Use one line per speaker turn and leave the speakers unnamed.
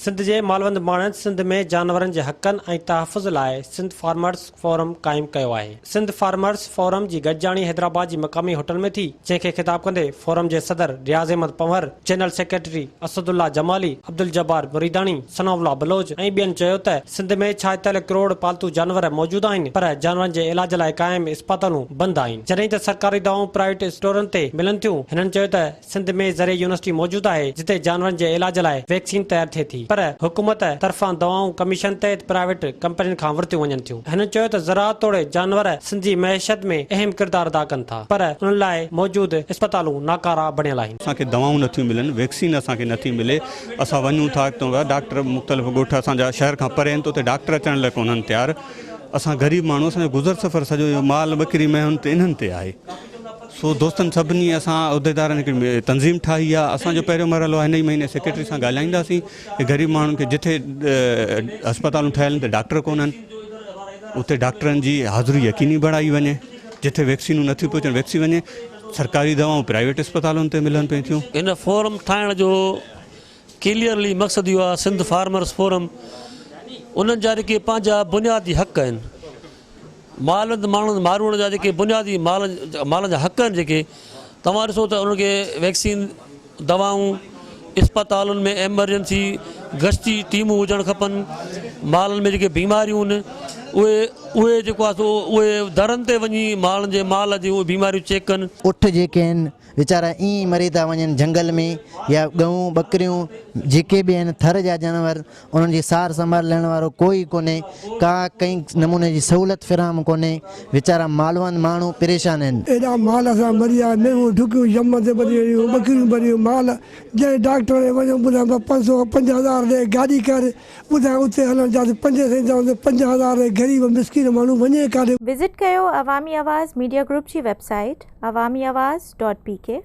سنڌ جي مالوند ماڻهن سنڌ ۾ جانورن جي حقن ۽ تحفظ لاء سنڌ فارمرز فورم قائم ڪيو آهي. سنڌ فارمرز فورم جي گڏجاڻي حيدرآباد جي مقامي هوٽل ۾ ٿي، جنهن کي خطاب ڪندي فورم جي صدر رياض احمد پنهور، جنرل سيڪريٽري اسدالله جمالي، عبدالجبار مريداڻي، ثناء الله بلوچ ۽ ٻين چيو ته سنڌ ۾ ڇاهتل ڪروڙ پالتو جانور موجود آهن پر جانورن جي علاج لاء قائم اسپتالون بند آهن جڏهن ته سرڪاري دوائون پرائيوٽ اسٽورن تي ملن ٿيون. هنن چيو ته سنڌ ۾ زرعي يونيورسٽي موجود آهي جتي جانورن جي علاج لاء ويڪسين تيار ٿئي ٿي پر حڪومت طرفان دوائون ڪميشن تحت پرائيويٽ ڪمپنين کان ورتيون وڃن ٿيون. هنن چيو ته زراعت توڙي جانور سنڌ جي معيشت ۾ اهم ڪردار ادا ڪن ٿا پر انهن لاء موجود اسپتالون ناڪارا بڻيل آهن.
اسان کي دوائون نٿيون ملن ويڪسين اسان کي نٿي ملي اسان وڃون ٿا اتان ڊاڪٽر مختلف ڳوٺ اسان جا شهر کان پري آهن ته اتي ڊاڪٽر اچڻ لاء ڪونهن تيار اسان غريب ماڻهو اسان جو گذر سفر سڄو اهو مال ٻڪري مينهن تي انهن تي آهي. سو دوستن سڀني اسان عهديدارن هڪڙي تنظيم ٺاهي آهي اسان جو پهريون مرحلو آهي هن ئي مهيني سيڪريٽري سان ڳالهائينداسين ته غريب ماڻهن کي جٿي اسپتالون ٺهيل آهن ته ڊاڪٽر ڪونهن اتي ڊاڪٽرن جي حاضري يقيني بڻائي وڃي جٿي ويڪسينون نٿيون پهچن ويڪسين وڃي سرڪاري دوائون پرائيويٽ اسپتالن تي ملن پئي ٿيون.
هن فورم ٺاهڻ جو ڪليئرلي مقصد اهو آهي سنڌ فارمرس فورم انهن جا جيڪي پنهنجا بنيادي حق آهن مالوند ماڻهن ماروئڙن جا جيڪي بنيادي مال مالن جا حق آهن جيڪي توهان ڏسو ته انهن کي ويڪسين دوائون اسپتالن ۾ ايمرجنسي گشتي ٽيمون هجڻ کپن مالن ۾ جيڪي بيماريون آهن اهي اهي جيڪو آهي سو اهي درن تي وڃي مالن جي مال جون اهي بيماريون چيڪ ڪن.
اٺ جيڪي آهن ويچارا ائين ئي مري ٿا وڃن جهنگل ۾ يا ڳئون ٻڪريون جيڪي به آهن ٿر جا جانور انهن جي سار سنڀال لهڻ وارو ڪو ئي ڪونهي ڪا ڪنهن نموني جي سهولت فراهم ڪونهي ويچارا مالوند ماڻهو پريشان آهن.
ايڏا مال اسان مري ويا مينهون ڍڪيون يم تي مري ويون ٻڪريون مري ويون مال جنهن ڊاڪٽر ڏي وڃون ٻڌائين پيا 500 کان 5000 ڏي گاڏي ڪر ٻڌائين اتي هلڻ جاتي پنجين سئين چون ته 5000 ڏي غريب مسڪين ماڻهو وڃي ڪاڏي.
وزٽ ڪيو عوامي آواز ميڊيا گروپ جي web site Awami Awaz dot P K.